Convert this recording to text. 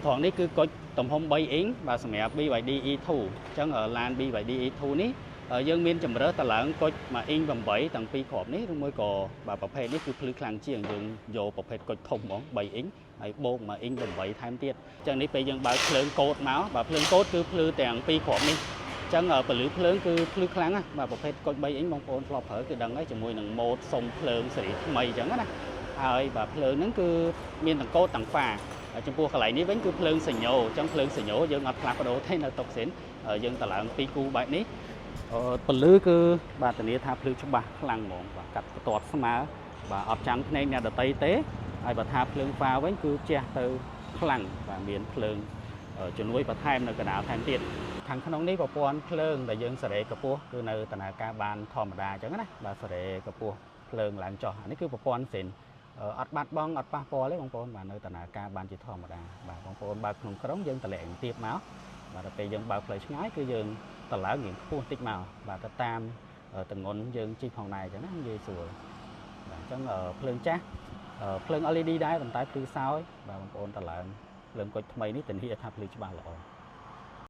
ត្រង់នេះគឺគុជទំហំ3អ៊ីង បាទ សម្រាប់ BYD E2។ អញ្ចឹងឡាន BYD E2 នេះយើងមានជំរើសតឡើងគុជ1អ៊ីង8ទាំងពីរគ្រាប់នេះ ឬមួយក៏បាទប្រភេទនេះគឺភ្លឺខ្លាំងជាង យើងយកប្រភេទគុជធំហ្មង3អ៊ីង ហើយបូក1អ៊ីង8ថែមទៀត។ អញ្ចឹងនេះពេលយើងបើកភ្លើងកូតមក បាទ ភ្លើងកូតគឺភ្លឺទាំងពីរគ្រាប់នេះ អញ្ចឹងពលឺភ្លើងគឺភ្លឺខ្លាំងណា។ បាទ ប្រភេទគុជ3អ៊ីងបងប្អូនធ្លាប់ប្រើគឺដឹងហើយ ជាមួយនឹងម៉ូតសុំភ្លើងសេរីថ្មីអញ្ចឹងណា ហើយបាទភ្លើងហ្នឹងគឺមានទាំងកូតទាំងហ្វា។ ចំពោះកន្លែងនេះវិញគឺភ្លើងសញ្ញោ អញ្ចឹងភ្លើងសញ្ញោយើងអត់ផ្លាស់ប្ដូរទេ នៅតុកសិនយើងតឡើងពីរគូបែបនេះ ពលឺគឺបាទធានាថាភ្លឺច្បាស់ខ្លាំងហ្មង បាទ កាត់បន្ទាត់ស្មើ បាទ អត់ចាំងភ្នែកអ្នកដតីទេ។ ហើយបើថាភ្លើងហ្វាវិញគឺជះទៅខ្លាំង បាទ មានភ្លើងជំនួយបន្ថែមនៅកណ្ដាលថែមទៀត។ ខាងក្នុងនេះប្រព័ន្ធភ្លើងដែលយើងសេរីកម្ពស់គឺនៅដំណើរការបានធម្មតាអញ្ចឹងណា បាទ សេរីកម្ពស់ភ្លើងឡើងចុះ អានេះគឺប្រព័ន្ធសិនអត់បាត់បង់អត់ប៉ះពាល់ទេបងប្អូន បាទ នៅដំណើរការបានជាធម្មតា។ បាទ បងប្អូនបើកក្នុងក្រុងយើងតម្លាក់ទៀបមក បាទ ដល់ពេលយើងបើកផ្លូវឆ្ងាយគឺយើងតម្លើងរៀងខ្ពស់តិចមក បាទ ទៅតាមទងន់យើងជិះផងដែរអញ្ចឹងណា និយាយស្រួល។ បាទ អញ្ចឹងភ្លើងចាស់ភ្លើង LED ដែរ ប៉ុន្តែភ្លឺសោយ។ បាទ បងប្អូនតម្លើងភ្លើងគុជថ្មីនេះធានាថាភ្លឺច្បាស់ល្អ។